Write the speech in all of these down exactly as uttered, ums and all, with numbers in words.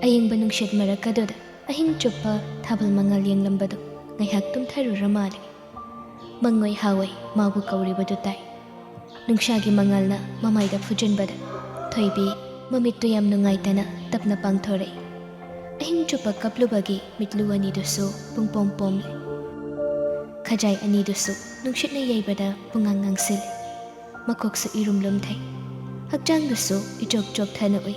ꯑꯌꯤꯡꯕ ꯅꯨꯡꯁꯤꯠ ꯃꯔꯛ ꯑꯗꯨꯗ ꯑꯍꯤꯡ ꯆꯨꯞꯄ ꯊꯥꯕꯜ ꯃꯉꯥꯜ ꯌꯦꯡꯂꯝꯕꯗꯨ ꯉꯥꯏꯍꯥꯛ ꯇꯨꯝꯊꯔꯨꯔ ꯃꯥꯜꯂꯦ꯫ ꯃꯪꯑꯣꯏ ꯍꯥꯋꯣꯏ ꯃꯥꯕꯨ ꯀꯧꯔꯤꯕꯗꯨ ꯇꯥꯏ꯫ ꯅꯨꯡꯁꯥꯒꯤ ꯃꯉꯥꯜꯅ ꯃꯃꯥꯏꯗ ꯐꯨꯖꯤꯟꯕꯗ ꯊꯣꯏꯕꯤ ꯃꯃꯤꯠꯇꯨ ꯌꯥꯝ ꯅꯨꯡꯉꯥꯏꯇꯅ ꯇꯞꯅ ꯄꯥꯡꯊꯣꯔꯛꯏ꯫ ꯑꯍꯤꯡ ꯆꯨꯞꯄ ꯀꯞꯂꯨꯕꯒꯤ ꯃꯤꯠꯂꯨ ꯑꯅꯤꯗꯨꯁꯨ ꯄꯨꯡꯄꯣꯝ ꯄꯣꯝꯂꯦ꯫ ꯈꯖꯥꯏ ꯑꯅꯤꯗꯨꯁꯨ ꯅꯨꯡꯁꯤꯠꯅ ꯌꯩꯕꯗ ꯄꯨꯡꯉꯥꯡ ꯉꯥꯡꯁꯤꯜꯂꯦ꯫ ꯃꯀꯣꯛꯁꯨ ꯏꯔꯨꯝ ꯂꯨꯝꯊꯩ꯫ ꯍꯛꯆꯥꯡꯗꯨꯁꯨ ꯏꯆꯣꯛ ꯆꯣꯛꯊꯅ ꯎꯏ꯫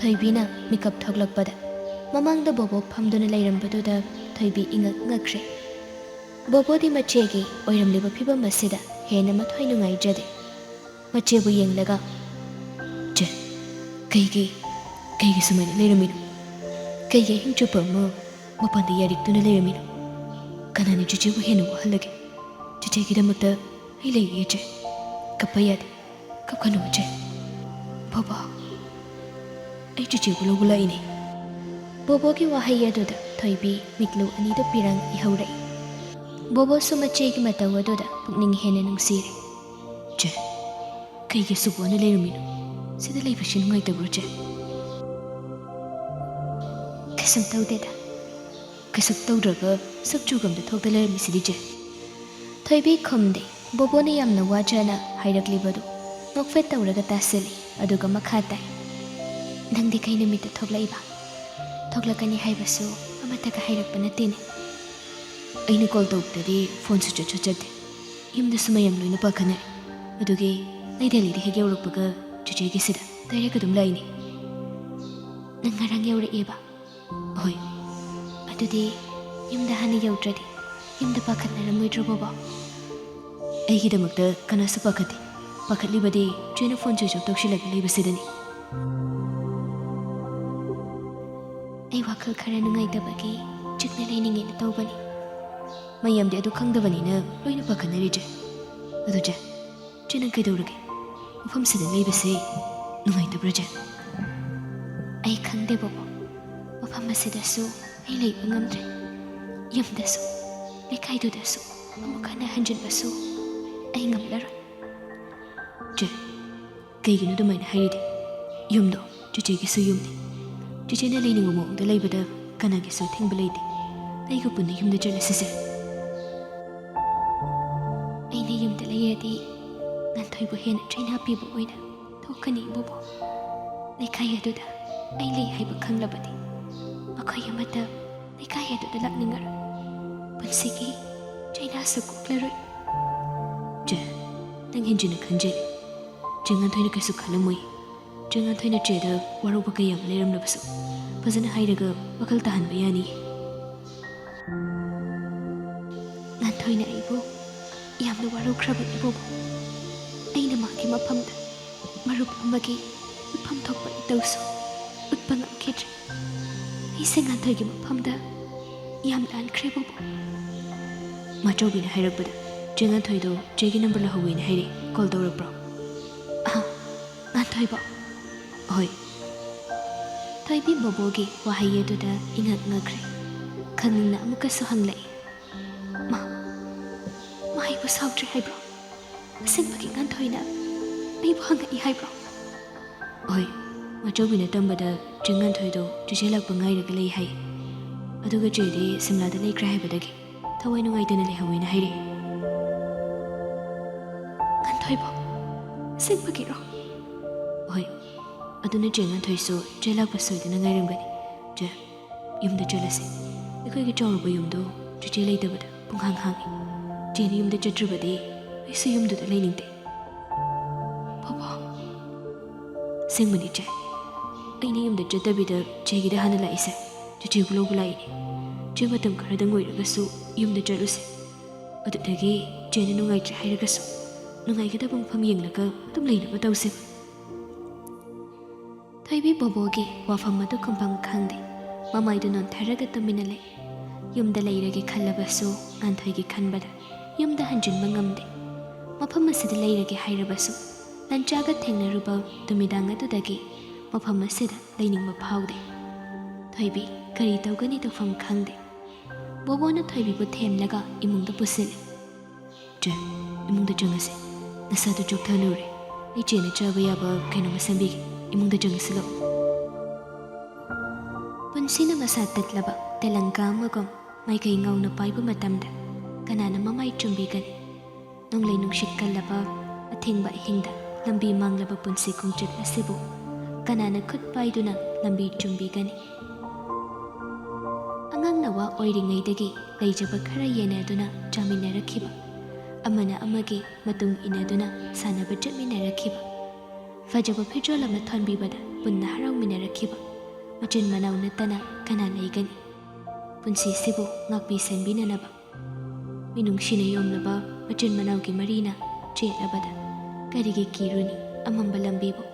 ꯊꯣꯏꯕꯤꯅ ꯃꯤꯀꯞ ꯊꯣꯛꯂꯛꯄꯗ ꯃꯃꯥꯡꯗ ꯕꯣꯕꯣ ꯐꯝꯗꯨꯅ ꯂꯩꯔꯝꯕꯗꯨꯗ ꯊꯣꯏꯕꯤ ꯏꯉꯛ ꯉꯛꯈ꯭ꯔꯦ꯫ ꯕꯣꯕꯣꯗꯤ ꯃꯆꯦꯒꯤ ꯑꯣꯏꯔꯝꯂꯤꯕ ꯐꯤꯕꯝ ꯑꯁꯤꯗ ꯍꯦꯟꯅ ꯃꯊ꯭ꯋꯥꯏ ꯅꯨꯡꯉꯥꯏꯖꯗꯦ꯫ ꯃꯆꯦꯕꯨ ꯌꯦꯡꯂꯒ, "ꯆꯦ, ꯀꯩꯒꯤ, ꯀꯩꯒꯤ ꯁꯨꯃꯥꯏꯅ ꯂꯩꯔꯝꯃꯤꯅꯣ? ꯀꯩꯒꯤ ꯑꯍꯤꯡ ꯆꯨꯞꯄ ꯑꯃ ꯃꯄꯥꯟꯗ ꯌꯥꯔꯤꯛꯇꯨꯅ ꯂꯩꯔꯝꯃꯤꯅꯣ? ꯀꯅꯥꯅ ꯆꯦꯆꯦꯕꯨ ꯍꯦꯟꯅ ꯋꯥꯍꯜꯂꯒꯦ? ꯆꯦꯆꯦꯒꯤꯗꯃꯛꯇ ꯑꯩ ꯂꯩꯔꯤꯌꯦ, ꯆꯦ꯫ ꯀꯞꯄ ꯌꯥꯗꯦ꯫ ꯀꯞꯀꯅꯨ, ꯆꯦ꯫" "ꯕꯣꯕꯣ, ꯑꯩ ꯆꯦꯆꯦꯕꯨ ꯂꯧꯕ ꯂꯥꯛꯏꯅꯦ꯫" ꯕꯣꯕꯣꯒꯤ ꯋꯥꯍꯩ ꯑꯗꯨꯗ ꯊꯣꯏꯕꯤ ꯃꯤꯠꯂꯨ ꯑꯅꯤꯗꯨ ꯄꯤꯔꯥꯡ ꯏꯍꯧꯔꯛꯏ꯫ ꯕꯣꯕꯣꯁꯨ ꯃꯆꯦꯒꯤ ꯃꯇꯧ ꯑꯗꯨꯗ ꯄꯨꯛꯅꯤꯡ ꯍꯦꯟꯅ ꯅꯨꯡꯁꯤꯔꯦ꯫ "ꯆꯦ, ꯀꯩꯒꯤ ꯑꯁꯨꯛ ꯋꯥꯅ ꯂꯩꯔꯝꯃꯤꯅꯣ? ꯁꯤꯗ ꯂꯩꯕꯁꯤ ꯅꯨꯡꯉꯥꯏꯇꯕ꯭ꯔꯣ, ꯆꯦ?" "ꯀꯩꯁꯨꯝ ꯇꯧꯗꯦꯗ꯫ ꯀꯩꯁꯨꯝ ꯇꯧꯗ꯭ꯔꯒ ꯁꯛ ꯆꯨꯒꯝꯗ ꯊꯣꯛꯇ ꯂꯩꯔꯝꯃꯤꯁꯤꯗꯤ, ꯆꯦ?" ꯊꯣꯏꯕꯤ ꯈꯨꯝꯗꯦ꯫ ꯕꯣꯕꯣꯅ ꯌꯥꯝꯅ ꯋꯥꯖꯅ ꯍꯥꯏꯔꯛꯂꯤꯕꯗꯨ ꯅꯣꯛꯐꯦꯠ ꯇꯧꯔꯒ ꯇꯥꯁꯤꯜꯂꯤ, ꯑꯗꯨꯒ ꯃꯈꯥ ꯇꯥꯏ, "ꯅꯪꯗꯤ ꯀꯩ ꯅꯨꯃꯤꯠꯇ ꯊꯣꯛꯂꯛꯏꯕ? ꯊꯣꯛꯂꯛꯀꯅꯤ ꯍꯥꯏꯕꯁꯨ ꯑꯃꯠꯇꯒ ꯍꯥꯏꯔꯛꯄ ꯅꯠꯇꯦꯅꯦ?" "ꯑꯩꯅ ꯀꯣꯜ ꯇꯧꯕꯗꯗꯤ ꯐꯣꯟꯁꯨ ꯆꯠꯁꯨ ꯆꯠꯇꯦ꯫ ꯌꯨꯝꯗꯁꯨ ꯃꯌꯥꯝ ꯂꯣꯏꯅ ꯄꯥꯈꯠꯅꯔꯦ꯫ ꯑꯗꯨꯒꯤ ꯑꯩ ꯗꯦꯜꯂꯤꯗ ꯍꯦꯛ ꯌꯧꯔꯛꯄꯒ ꯆꯦꯆꯦꯒꯤꯁꯤꯗ ꯗꯥꯏꯔꯦꯛ ꯑꯗꯨꯝ ꯂꯥꯛꯏꯅꯦ꯫" "ꯅꯪ ꯉꯔꯥꯡ ꯌꯧꯔꯛꯑꯦꯕ?" "ꯍꯣꯏ꯫" "ꯑꯗꯨꯗꯤ ꯌꯨꯝꯗ ꯍꯥꯟꯅ ꯌꯧꯗ꯭ꯔꯗꯤ ꯌꯨꯝꯗ ꯄꯥꯈꯠꯅꯔꯝꯃꯣꯏꯗ꯭ꯔꯣ, ꯕꯣꯕꯣ?" "ꯑꯩꯒꯤꯗꯃꯛꯇ ꯀꯅꯥꯁꯨ ꯄꯥꯈꯠꯇꯦ꯫ ꯄꯥꯈꯠꯂꯤꯕꯗꯤ ꯆꯦꯅ ꯐꯣꯟ ꯁ꯭ꯋꯤꯆ ꯑꯣꯐ ꯇꯧꯁꯤꯜꯂꯒ ꯂꯩꯕꯁꯤꯗꯅꯤ꯫" "ꯑꯩ ꯋꯥꯈꯜ ꯈꯔ ꯅꯨꯡꯉꯥꯏꯇꯕꯒꯤ ꯆꯤꯛꯅ ꯂꯩꯅꯤꯡꯉꯦꯅ ꯇꯧꯕꯅꯤ꯫" "ꯃꯌꯥꯝꯗꯤ ꯑꯗꯨ ꯈꯪꯗꯕꯅꯤꯅ ꯂꯣꯏꯅ ꯄꯥꯈꯠꯅꯔꯤꯁꯦ꯫ ꯑꯗꯨ ꯆꯦ, ꯆꯦ, ꯅꯪ ꯀꯩꯗꯧꯔꯒꯦ? ꯃꯐꯝꯁꯤꯗ ꯂꯩꯕꯁꯦ ꯅꯨꯡꯉꯥꯏꯇꯕ꯭ꯔꯥ, ꯆꯦ?" "ꯑꯩ ꯈꯪꯗꯦ, ꯕꯣꯕꯣ꯫ ꯃꯐꯝ ꯑꯁꯤꯗꯁꯨ ꯑꯩ ꯂꯩꯕ ꯉꯝꯗ꯭ꯔꯦ꯫ ꯌꯨꯝꯗꯁꯨ, ꯂꯩꯀꯥꯏꯗꯨꯗꯁꯨ ꯑꯃꯨꯛ ꯍꯟꯅ ꯍꯟꯖꯤꯟꯕꯁꯨ ꯑꯩ ꯉꯝꯂꯔꯣꯏ꯫" "ꯆꯦ, ꯀꯩꯒꯤꯅꯣ ꯑꯗꯨꯃꯥꯏꯅ ꯍꯥꯏꯔꯤꯗꯤ? ꯌꯨꯝꯗꯣ ꯆꯦꯆꯦꯒꯤꯁꯨ ꯌꯨꯝꯅꯤ꯫ ꯆꯦꯆꯦꯅ ꯂꯩꯅꯤꯡꯕ ꯃꯑꯣꯡꯗ ꯂꯩꯕꯗ ꯀꯅꯥꯒꯤꯁꯨ ꯑꯊꯤꯡꯕ ꯂꯩꯇꯦ꯫ ꯑꯩꯒ ꯄꯨꯟꯅ ꯌꯨꯝꯗ ꯆꯠꯂꯁꯤꯁꯦ꯫ ꯑꯩꯅ ꯌꯨꯝꯗ ꯂꯩꯔꯗꯤ ꯉꯥꯟꯊꯣꯏꯕꯨ ꯍꯦꯟꯅ ꯆꯩꯅꯥ ꯄꯤꯕ ꯑꯣꯏꯅ ꯊꯣꯛꯀꯅꯤ, ꯕꯣꯕꯣ꯫ ꯂꯩꯀꯥꯏ ꯑꯗꯨꯗ ꯑꯩ ꯂꯩ ꯍꯥꯏꯕ ꯈꯪꯂꯕꯗꯤ ꯃꯈꯣꯏ ꯑꯃꯠꯇ ꯂꯩꯀꯥꯏ ꯑꯗꯨꯗ ꯂꯥꯛꯅꯤꯡꯉꯔꯣꯏ꯫ ꯄꯨꯟꯁꯤꯒꯤ ꯆꯩꯅꯥꯁꯨ ꯀꯣꯛꯂꯔꯣꯏ꯫ ꯆꯦ, ꯅꯪ ꯍꯦꯟꯖꯤꯟꯅ ꯈꯟꯖꯩ꯫ ꯆꯦ ꯉꯥꯟꯊꯣꯏꯅ ꯀꯩꯁꯨ ꯈꯜꯂꯝꯃꯣꯏ꯫ ꯆꯦ ꯉꯥꯟꯊꯣꯏꯅ ꯆꯦꯗ ꯋꯥꯔꯧꯕ ꯀꯌꯥ ꯑꯃ ꯂꯩꯔꯝꯂꯕꯁꯨ ꯐꯖꯅ ꯍꯥꯏꯔꯒ ꯋꯥꯈꯜ ꯇꯥꯍꯟꯕ ꯌꯥꯅꯤ꯫ ꯉꯥꯟꯊꯣꯏꯅ ꯑꯩꯕꯨ ꯌꯥꯝꯅ ꯋꯥꯔꯧꯈ꯭ꯔꯕꯅꯤ, ꯕꯣꯕꯣ꯫ ꯑꯩꯅ ꯃꯥꯒꯤ ꯃꯐꯝꯗ ꯃꯔꯨꯞ ꯑꯃꯒꯤ ꯎꯠꯐꯝ ꯊꯣꯛꯄ ꯏꯇꯧꯁꯨ ꯎꯠꯄ ꯉꯝꯈꯤꯗ꯭ꯔꯦ꯫ ꯑꯩꯁꯦ ꯉꯥꯟꯊꯣꯏꯒꯤ ꯃꯐꯝꯗ ꯌꯥꯝ ꯂꯥꯟꯈ꯭ꯔꯦ, ꯕꯣꯕꯣ꯫ ꯃꯥꯆꯧꯕꯤꯅ ꯍꯥꯏꯔꯛꯄꯗ ꯆꯦ ꯉꯥꯟꯊꯣꯏꯗꯣ ꯆꯦꯒꯤ ꯅꯝꯕꯔ ꯂꯧꯍꯧꯋꯦꯅ ꯍꯥꯏꯔꯛꯑꯦ꯫ ꯀꯣꯜ ꯇꯧꯔꯛꯄ꯭ꯔꯣ? ꯑꯍ, ꯉꯥꯟꯊꯣꯏꯕꯣ? ꯍꯣꯏ꯫ ꯊꯣꯏꯕꯤ ꯕꯣꯕꯣꯒꯤ ꯋꯥꯍꯩ ꯑꯗꯨꯗ ꯏꯉꯛ ꯉꯛꯈ꯭ꯔꯦ꯫ ꯈꯪꯅꯤꯡꯅ ꯑꯃꯨꯛꯀꯁꯨ ꯍꯪꯂꯛꯏ, "ꯃꯥ, ꯃꯥ ꯑꯩꯕꯨ ꯁꯥꯎꯗ꯭ꯔꯦ ꯍꯥꯏꯕ꯭ꯔꯣ? ꯑꯁꯦꯡꯕꯒꯤ ꯉꯥꯟꯊꯣꯏꯅ ꯑꯩꯕꯨ ꯍꯪꯉꯛꯏ ꯍꯥꯏꯕ꯭ꯔꯣ?" ꯍꯣꯏ, ꯃꯥꯆꯧꯕꯤꯅ ꯇꯝꯕꯗ ꯆꯦ ꯉꯥꯟꯊꯣꯏꯗꯣ ꯆꯦꯆꯦ ꯂꯥꯛꯄ ꯉꯥꯏꯔꯒ ꯂꯩ ꯍꯥꯏ꯫ ꯑꯗꯨꯒ ꯆꯦꯗꯤ ꯁꯤꯝꯂꯥꯗ ꯂꯩꯈ꯭ꯔꯦ ꯍꯥꯏꯕꯗꯒꯤ ꯊꯋꯥꯏ ꯅꯨꯡꯉꯥꯏꯇꯅ ꯂꯩꯍꯧꯋꯦꯅ ꯍꯥꯏꯔꯛꯑꯦ꯫ ꯉꯥꯟꯊꯣꯏꯕꯣ? ꯑꯁꯦꯡꯕꯒꯤꯔꯣ? ꯍꯣꯏ, ꯑꯗꯨꯅ ꯆꯦ ꯉꯥꯟꯊꯣꯏꯁꯨ ꯆꯦ ꯂꯥꯛꯄ ꯁꯣꯏꯗꯅ ꯉꯥꯏꯔꯝꯒꯅꯤ꯫ ꯆꯦ, ꯌꯨꯝꯗ ꯆꯠꯂꯁꯦ꯫ ꯑꯩꯈꯣꯏꯒꯤ ꯆꯥꯎꯔꯕ ꯌꯨꯝꯗꯣ ꯆꯦꯆꯦ ꯂꯩꯇꯕꯗ ꯄꯨꯡꯍꯥꯡ ꯍꯥꯡꯉꯤ꯫ ꯆꯦꯅ ꯌꯨꯝꯗ ꯆꯠꯇ꯭ꯔꯕꯗꯤ ꯑꯩꯁꯨ ꯌꯨꯝꯗꯨꯗ ꯂꯩꯅꯤꯡꯗꯦ꯫ ꯕꯣꯕꯣ꯫ ꯑꯁꯦꯡꯕꯅꯤ ꯆꯦ, ꯑꯩꯅ ꯌꯨꯝꯗ ꯆꯠꯇꯕꯤꯗ ꯆꯦꯒꯤꯗ ꯍꯥꯟꯅ ꯂꯥꯛꯏꯁꯦ ꯆꯦꯆꯦꯕꯨ ꯂꯧꯕ ꯂꯥꯛꯏꯅꯦ꯫ ꯆꯦ ꯃꯇꯝ ꯈꯔꯗꯪ ꯑꯣꯏꯔꯒꯁꯨ ꯌꯨꯝꯗ ꯆꯠꯂꯨꯁꯦ꯫ ꯑꯗꯨꯗꯒꯤ ꯆꯦꯅ ꯅꯨꯡꯉꯥꯏꯇ꯭ꯔꯦ ꯍꯥꯏꯔꯒꯁꯨ ꯅꯨꯡꯉꯥꯏꯒꯗꯕ ꯃꯐꯝ ꯌꯦꯡꯂꯒ ꯑꯗꯨꯝ ꯂꯩꯅꯕ ꯇꯧꯁꯦ꯫ ꯊꯣꯏꯕꯤ ꯕꯣꯕꯣꯒꯤ ꯋꯥꯐꯝ ꯑꯗꯨ ꯈꯨꯝꯐꯝ ꯈꯪꯗꯦ꯫ ꯃꯃꯥꯏꯗꯨ ꯅꯣꯟꯊꯔꯒ ꯇꯨꯃꯤꯟꯅ ꯂꯩ꯫ ꯌꯨꯝꯗ ꯂꯩꯔꯒꯦ ꯈꯜꯂꯕꯁꯨ ꯉꯥꯟꯊꯣꯏꯒꯤ ꯈꯟꯕꯗ ꯌꯨꯝꯗ ꯍꯟꯖꯤꯟꯕ ꯉꯝꯗꯦ꯫ ꯃꯐꯝ ꯑꯁꯤꯗ ꯂꯩꯔꯒꯦ ꯍꯥꯏꯔꯕꯁꯨ ꯂꯟꯆꯥꯒ ꯊꯦꯡꯅꯔꯨꯕ ꯅꯨꯃꯤꯗꯥꯡ ꯑꯗꯨꯗꯒꯤ ꯃꯐꯝ ꯑꯁꯤꯗ ꯂꯩꯅꯤꯡꯕ ꯐꯥꯎꯗꯦ꯫ ꯊꯣꯏꯕꯤ ꯀꯔꯤ ꯇꯧꯒꯅꯤ ꯇꯧꯐꯝ ꯈꯪꯗꯦ꯫ ꯕꯣꯕꯣꯅ ꯊꯣꯏꯕꯤꯕꯨ ꯊꯦꯝꯂꯒ ꯏꯃꯨꯡꯗ ꯄꯨꯁꯤꯜꯂꯦ꯫ ꯆꯦ, ꯏꯃꯨꯡꯗ ꯆꯪꯉꯁꯤ꯫ ꯅꯁꯥꯗꯨ ꯆꯣꯛꯊꯅꯨꯔꯦ꯫ ꯑꯩ ꯆꯦꯅ ꯆꯥꯕ ꯌꯥꯕ ꯀꯩꯅꯣꯝꯃ ꯁꯦꯝꯕꯤꯒꯦ꯫ ꯏꯃꯨꯡꯗ ꯆꯪꯉꯁꯤ ꯂꯥꯛꯑꯣ꯫ ꯄꯨꯟꯁꯤꯅ ꯃꯁꯥ ꯇꯠꯂꯕ ꯇꯦꯂꯪꯀꯥ ꯑꯃꯒꯨꯝ ꯃꯥꯏꯀꯩ ꯉꯥꯎꯅ ꯄꯥꯏꯕ ꯃꯇꯝꯗ ꯀꯅꯥꯅ ꯃꯃꯥꯏ ꯆꯨꯝꯕꯤꯒꯅꯤ? ꯅꯣꯡꯂꯩ ꯅꯨꯡꯁꯤꯠ ꯀꯜꯂꯕ ꯑꯊꯤꯡꯕ ꯑꯍꯤꯡꯗ ꯂꯝꯕꯤ ꯃꯥꯡꯂꯕ ꯄꯨꯟꯁꯤ ꯈꯣꯡꯆꯠ ꯑꯁꯤꯕꯨ ꯀꯅꯥꯅ ꯈꯨꯠ ꯄꯥꯏꯗꯨꯅ ꯂꯝꯕꯤ ꯆꯨꯝꯕꯤꯒꯅꯤ? ꯑꯉꯥꯡ ꯅꯋꯥ ꯑꯣꯏꯔꯤꯉꯩꯗꯒꯤ ꯂꯩꯖꯕ ꯈꯔ ꯌꯦꯟꯅꯗꯨꯅ ꯆꯥꯃꯤꯟꯅꯔꯛꯈꯤꯕ, ꯑꯃꯅ ꯑꯃꯒꯤ ꯃꯇꯨꯡ ꯏꯟꯅꯗꯨꯅ ꯁꯥꯟꯅꯕ ꯆꯠꯃꯤꯟꯅꯔꯛꯈꯤꯕ, ꯐꯖꯕ ꯐꯤꯖꯣꯜ ꯑꯃ ꯊꯣꯟꯕꯤꯕꯗ ꯄꯨꯟꯅ ꯍꯔꯥꯎꯃꯤꯟꯅꯔꯛꯈꯤꯕ ꯃꯆꯤꯟ ꯃꯅꯥꯎ ꯅꯠꯇꯅ ꯀꯅꯥ ꯂꯩꯒꯅꯤ? ꯄꯨꯟꯁꯤꯁꯤꯕꯨ ꯉꯥꯛꯄꯤ ꯁꯦꯟꯕꯤꯅꯅꯕ ꯃꯤꯅꯨꯡꯁꯤꯅ ꯌꯣꯝꯂꯕ ꯃꯆꯤꯟ ꯃꯅꯥꯎꯒꯤ ꯃꯔꯤꯅ ꯆꯦꯠꯂꯕꯗ ꯀꯔꯤꯒꯤ ꯀꯤꯔꯨꯅꯤ ꯑꯃꯝꯕ ꯂꯝꯕꯤꯕꯨ?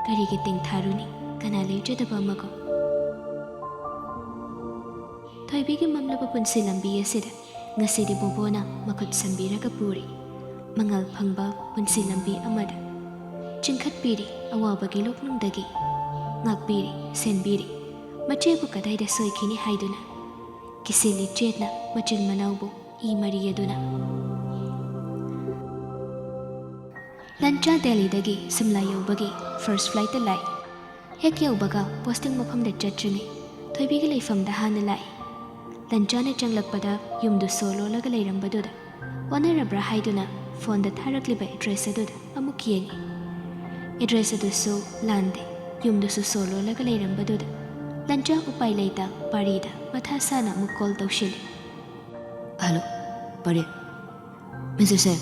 ꯀꯔꯤꯒꯤ ꯇꯦꯡꯊꯥꯔꯨꯅꯤ ꯀꯅꯥ ꯂꯩꯖꯗꯕ ꯑꯃꯒꯨꯝ? ꯊꯣꯏꯕꯤꯒꯤ ꯃꯝꯂꯕ ꯄꯨꯟꯁꯤ ꯂꯝꯕꯤ ꯑꯁꯤꯗ ꯉꯁꯤꯗꯤ ꯕꯣꯕꯣꯅ ꯃꯈꯨꯠ ꯁꯝꯕꯤꯔꯒ ꯄꯨꯔꯤ꯫ ꯃꯉꯥꯜ ꯐꯪꯕ ꯄꯨꯟꯁꯤ ꯂꯝꯕꯤ ꯑꯃꯗ ꯆꯤꯡꯈꯠꯄꯤꯔꯤ ꯑꯋꯥꯕꯒꯤ ꯂꯣꯛꯅꯨꯡꯗꯒꯤ, ꯉꯥꯛꯄꯤꯔꯤ, ꯁꯦꯟꯕꯤꯔꯤ꯫ ꯃꯆꯦꯕꯨ ꯀꯗꯥꯏꯗ ꯁꯣꯏꯈꯤꯅꯤ ꯍꯥꯏꯗꯨꯅ ꯀꯤꯁꯤꯜꯂꯤ ꯆꯦꯠꯅ ꯃꯆꯤꯟ ꯃꯅꯥꯎꯕꯨ ꯏ ꯃꯔꯤ ꯑꯗꯨꯅ꯫ ꯂꯟꯆꯥ ꯗꯦꯜꯂꯤꯗꯒꯤ ꯁꯤꯝꯂꯥ ꯌꯧꯕꯒꯤ ꯐꯥꯔꯁ ꯐ꯭ꯂꯥꯏꯠꯇ ꯂꯥꯛꯏ꯫ ꯍꯦꯛ ꯌꯧꯕꯒ ꯄꯣꯁꯇꯤꯡ ꯃꯐꯝꯗ ꯆꯠꯇ꯭ꯔꯤꯉꯩ ꯊꯣꯏꯕꯤꯒꯤ ꯂꯩꯐꯝꯗ ꯍꯥꯟꯅ ꯂꯥꯛꯏ꯫ ꯂꯟꯆꯥꯅ ꯆꯪꯂꯛꯄꯗ ꯌꯨꯝꯗꯨ ꯁꯣ ꯂꯣꯜꯂꯒ ꯂꯩꯔꯝꯕꯗꯨꯗ ꯋꯥꯅꯔꯕ꯭ꯔꯥ ꯍꯥꯏꯗꯨꯅ ꯐꯣꯟꯗ ꯊꯥꯔꯛꯂꯤꯕ ꯑꯦꯗ꯭ꯔꯦꯁ ꯑꯗꯨꯗ ꯑꯃꯨꯛ ꯌꯦꯡꯉꯤ꯫ ꯑꯦꯗ꯭ꯔꯦꯁ ꯑꯗꯨꯁꯨ ꯂꯥꯟꯗꯦ꯫ ꯌꯨꯝꯗꯨꯁꯨ ꯁꯣ ꯂꯣꯜꯂꯒ ꯂꯩꯔꯝꯕꯗꯨꯗ ꯂꯟꯆꯥ ꯎꯄꯥꯏ ꯂꯩꯇ ꯄꯥꯔꯤꯗ ꯃꯊꯥ ꯁꯥꯅ ꯑꯃꯨꯛ ꯀꯣꯜ ꯇꯧꯁꯤꯜꯂꯤ꯫ ꯍꯜꯂꯣ, ꯄꯥꯔꯤ꯫ ꯃꯤꯁꯇꯔ ꯁꯦꯝ,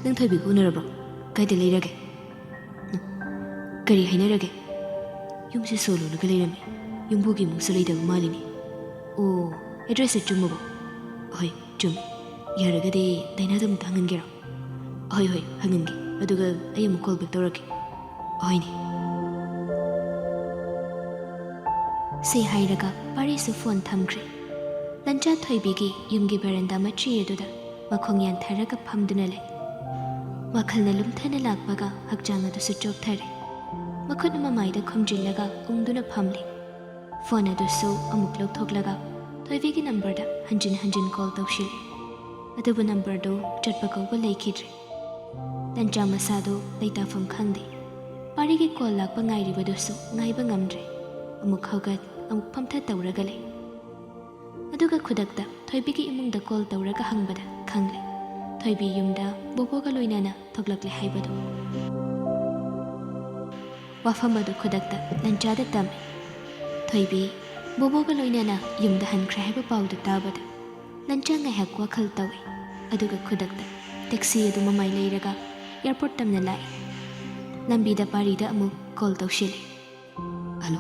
ꯅꯪ ꯊꯣꯏꯕꯤꯒ ꯎꯅꯔꯕ꯭ꯔꯣ? ꯀꯥꯏꯗ ꯂꯩꯔꯒꯦ? ꯀꯔꯤ ꯍꯥꯏꯅꯔꯒꯦ? ꯌꯨꯝꯁꯦ ꯁꯣ ꯂꯣꯜꯂꯒ ꯂꯩꯔꯝꯃꯦ꯫ ꯌꯨꯝꯕꯨꯒꯤ ꯏꯃꯨꯡꯁꯨ ꯂꯩꯇꯕ ꯃꯥꯜꯂꯤꯅꯦ꯫ ꯑꯣ, ꯑꯦꯗ꯭ꯔꯦꯁꯁꯦ ꯆꯨꯝꯃꯕꯣ? ꯍꯣꯏ, ꯆꯨꯝꯃꯤ꯫ ꯌꯥꯔꯒꯗꯤ ꯗꯥꯏꯅꯥꯗ ꯑꯃꯨꯛꯇ ꯍꯪꯍꯟꯒꯦꯔꯣ? ꯍꯣꯏ, ꯍꯣꯏ, ꯍꯪꯍꯟꯒꯦ꯫ ꯑꯗꯨꯒ ꯑꯩ ꯑꯃꯨꯛ ꯀꯣꯜ ꯕꯦꯛ ꯇꯧꯔꯛꯀꯦ꯫ ꯍꯣꯏꯅꯦ꯫ ꯁꯤ ꯍꯥꯏꯔꯒ ꯄꯥꯔꯤꯁꯨ ꯐꯣꯟ ꯊꯝꯈ꯭ꯔꯦ꯫ ꯂꯟꯆꯥ ꯊꯣꯏꯕꯤꯒꯤ ꯌꯨꯝꯒꯤ ꯕꯦꯔꯟꯗꯥ ꯃꯆꯤ ꯑꯗꯨꯗ ꯃꯈꯣꯡ ꯌꯥꯟꯊꯔꯒ ꯐꯝꯗꯨꯅ ꯂꯩ꯫ ꯋꯥꯈꯜꯅ ꯂꯨꯝꯊꯅ ꯂꯥꯛꯄꯒ ꯍꯛꯆꯥꯡ ꯑꯗꯨꯁꯨ ꯆꯣꯛꯊꯔꯦ꯫ ꯃꯈꯨꯠꯅ ꯃꯃꯥꯏꯗ ꯈꯨꯝꯖꯤꯜꯂꯒ ꯎꯪꯗꯨꯅ ꯐꯝꯂꯤ꯫ ꯐꯣꯟ ꯑꯗꯨꯁꯨ ꯑꯃꯨꯛ ꯂꯧꯊꯣꯛꯂꯒ ꯊꯣꯏꯕꯤꯒꯤ ꯅꯝꯕꯔꯗ ꯍꯟꯖꯤꯟ ꯍꯟꯖꯤꯟ ꯀꯣꯜ ꯇꯧꯁꯤꯜꯂꯤ꯫ ꯑꯗꯨꯕꯨ ꯅꯝꯕꯔꯗꯨ ꯆꯠꯄ ꯀꯧꯕ ꯂꯩꯈꯤꯗ꯭ꯔꯦ꯫ ꯂꯟꯆꯥ ꯃꯁꯥꯗꯨ ꯂꯩꯇꯥꯐꯝ ꯈꯪꯗꯦ꯫ ꯄꯥꯔꯤꯒꯤ ꯀꯣꯜ ꯂꯥꯛꯄ ꯉꯥꯏꯔꯤꯕꯗꯨꯁꯨ ꯉꯥꯏꯕ ꯉꯝꯗ꯭ꯔꯦ꯫ ꯑꯃꯨꯛ ꯍꯧꯒꯠ, ꯑꯃꯨꯛ ꯐꯝꯊ ꯇꯧꯔꯒ ꯂꯩ꯫ ꯑꯗꯨꯒ ꯈꯨꯗꯛꯇ ꯊꯣꯏꯕꯤꯒꯤ ꯏꯃꯨꯡꯗ ꯀꯣꯜ ꯇꯧꯔꯒ ꯍꯪꯕꯗ ꯈꯪꯂꯦ, ꯊꯣꯏꯕꯤ ꯌꯨꯝꯗ ꯕꯣꯕꯣꯒ ꯂꯣꯏꯅꯅ ꯊꯣꯛꯂꯛꯂꯦ ꯍꯥꯏꯕꯗꯨ꯫ ꯋꯥꯐꯝ ꯑꯗꯨ ꯈꯨꯗꯛꯇ ꯂꯟꯆꯥꯗ ꯇꯝꯃꯤ꯫ ꯊꯣꯏꯕꯤ ꯕꯣꯕꯣꯒ ꯂꯣꯏꯅꯅ ꯌꯨꯝꯗ ꯍꯟꯈ꯭ꯔꯦ ꯍꯥꯏꯕ ꯄꯥꯎꯗꯨ ꯇꯥꯕꯗ ꯂꯟꯆꯥ ꯉꯥꯏꯍꯥꯛ ꯋꯥꯈꯜ ꯇꯧꯏ꯫ ꯑꯗꯨꯒ ꯈꯨꯗꯛꯇ ꯇꯦꯛꯁꯤ ꯑꯗꯨ ꯃꯃꯥꯏ ꯂꯩꯔꯒ ꯑꯦꯌꯥꯔꯄꯣꯔꯠ ꯇꯝꯅ ꯂꯥꯛꯏ꯫ ꯂꯝꯕꯤꯗ ꯄꯥꯔꯤꯗ ꯑꯃꯨꯛ ꯀꯣꯜ ꯇꯧꯁꯤꯜꯂꯤ꯫ "ꯍꯜꯂꯣ,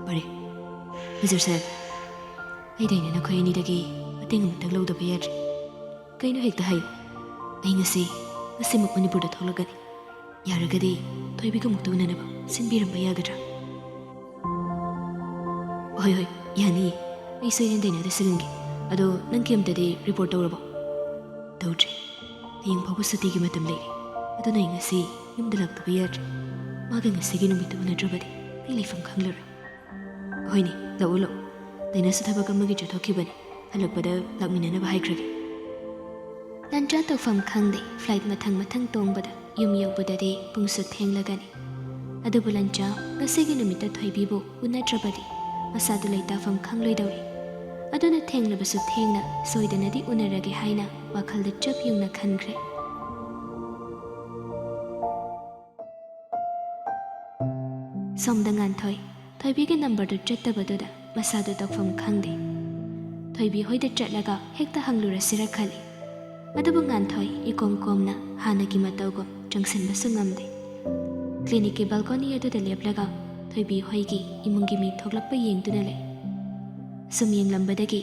ꯄꯥꯔꯤ꯫ ꯃꯤꯁꯇꯔ ꯁꯥꯍꯦꯕ, ꯑꯩꯗꯩꯅ ꯅꯈꯣꯏ ꯑꯅꯤꯗꯒꯤ ꯃꯇꯦꯡ ꯑꯃꯇꯪ ꯂꯧꯗꯕ ꯌꯥꯗ꯭ꯔꯦ꯫ ꯀꯩꯅꯣ ꯍꯦꯛꯇ ꯍꯥꯏꯌꯨ꯫ ꯑꯩ ꯉꯁꯤ, ꯉꯁꯤꯃꯛ ꯃꯅꯤꯄꯨꯔꯗ ꯊꯣꯛꯂꯛꯀꯅꯤ꯫ ꯌꯥꯔꯒꯗꯤ ꯊꯣꯏꯕꯤꯒ ꯑꯃꯨꯛꯇ ꯎꯅꯅꯕ ꯁꯤꯟꯕꯤꯔꯝꯕ ꯌꯥꯒꯗ꯭ꯔꯥ?" "ꯍꯣꯏ, ꯍꯣꯏ, ꯌꯥꯅꯤꯌꯦ꯫ ꯑꯩ ꯁꯣꯏꯗꯅ ꯗꯥꯏꯅꯥꯗ ꯁꯤꯜꯍꯟꯒꯦ꯫ ꯑꯗꯣ ꯅꯪꯒꯤ ꯑꯝꯇꯗꯤ ꯔꯤꯄꯣꯔꯠ ꯇꯧꯔꯕꯣ?" "ꯇꯧꯗ꯭ꯔꯤ꯫ ꯍꯌꯦꯡ ꯐꯥꯎꯕ ꯁꯨꯇꯤꯒꯤ ꯃꯇꯝ ꯂꯩꯔꯤ꯫ ꯑꯗꯨꯅ ꯑꯩ ꯉꯁꯤ ꯌꯨꯝꯗ ꯂꯥꯛꯇꯕ ꯌꯥꯗ꯭ꯔꯦ꯫ ꯃꯥꯒ ꯉꯁꯤꯒꯤ ꯅꯨꯃꯤꯠꯇꯨ ꯎꯅꯗ꯭ꯔꯕꯗꯤ ꯑꯩ ꯂꯩꯐꯝ ꯈꯪꯂꯔꯣꯏ꯫" "ꯍꯣꯏꯅꯦ, ꯂꯥꯛꯎ, ꯂꯥꯛꯎ꯫ ꯗꯥꯏꯅꯥꯁꯨ ꯊꯕꯛ ꯑꯃꯒꯤ ꯆꯠꯊꯣꯛꯈꯤꯕꯅꯤ꯫ ꯍꯜꯂꯛꯄꯗ ꯂꯥꯛꯃꯤꯟꯅꯅꯕ ꯍꯥꯏꯈ꯭ꯔꯒꯦ꯫" ꯂꯟꯆꯥ ꯇꯧꯐꯝ ꯈꯪꯗꯦ꯫ ꯐ꯭ꯂꯥꯏꯠ ꯃꯊꯪ ꯃꯊꯪ ꯇꯣꯡꯕꯗ ꯌꯨꯝ ꯌꯧꯕꯗꯗꯤ ꯄꯨꯡꯁꯨ ꯊꯦꯡꯂꯒꯅꯤ꯫ ꯑꯗꯨꯕꯨ ꯂꯟꯆꯥ ꯉꯁꯤꯒꯤ ꯅꯨꯃꯤꯠꯇ ꯊꯣꯏꯕꯤꯕꯨ ꯎꯅꯗ꯭ꯔꯕꯗꯤ ꯃꯁꯥꯗꯨ ꯂꯩꯇꯥꯐꯝ ꯈꯪꯂꯣꯏꯗꯧꯔꯤ꯫ ꯑꯗꯨꯅ ꯊꯦꯡꯂꯕꯁꯨ ꯊꯦꯡꯅ ꯁꯣꯏꯗꯅꯗꯤ ꯎꯅꯔꯒꯦ ꯍꯥꯏꯅ ꯋꯥꯈꯜꯗ ꯆꯞ ꯌꯨꯡꯅ ꯈꯟꯈ꯭ꯔꯦ꯫ ꯁꯣꯝꯗ ꯉꯥꯟꯊꯣꯏ ꯊꯣꯏꯕꯤꯒꯤ ꯅꯝꯕꯔꯗꯨ ꯆꯠꯇꯕꯗꯨꯗ ꯃꯁꯥꯗꯨ ꯇꯧꯐꯝ ꯈꯪꯗꯦ꯫ ꯊꯣꯏꯕꯤ ꯍꯣꯏꯗ ꯆꯠꯂꯒ ꯍꯦꯛꯇ ꯍꯪꯂꯨꯔꯁꯤꯔ ꯈꯜꯂꯤ꯫ ꯑꯗꯨꯕꯨ ꯉꯥꯟꯊꯣꯏ ꯏꯀꯣꯝ ꯀꯣꯝꯅ ꯍꯥꯟꯅꯒꯤ ꯃꯇꯧꯒꯨꯝ ꯆꯪꯁꯤꯟꯕꯁꯨ ꯉꯝꯗꯦ꯫ ꯀ꯭ꯂꯤꯅꯤꯛꯀꯤ ꯕꯥꯜꯀꯣꯅꯤ ꯑꯗꯨꯗ ꯂꯦꯞꯂꯒ ꯊꯣꯏꯕꯤ ꯍꯣꯏꯒꯤ ꯏꯃꯨꯡꯒꯤ ꯃꯤ ꯊꯣꯛꯂꯛꯄ ꯌꯦꯡꯗꯨꯅ ꯂꯩ꯫ ꯁꯨꯝ ꯌꯦꯡꯂꯝꯕꯗꯒꯤ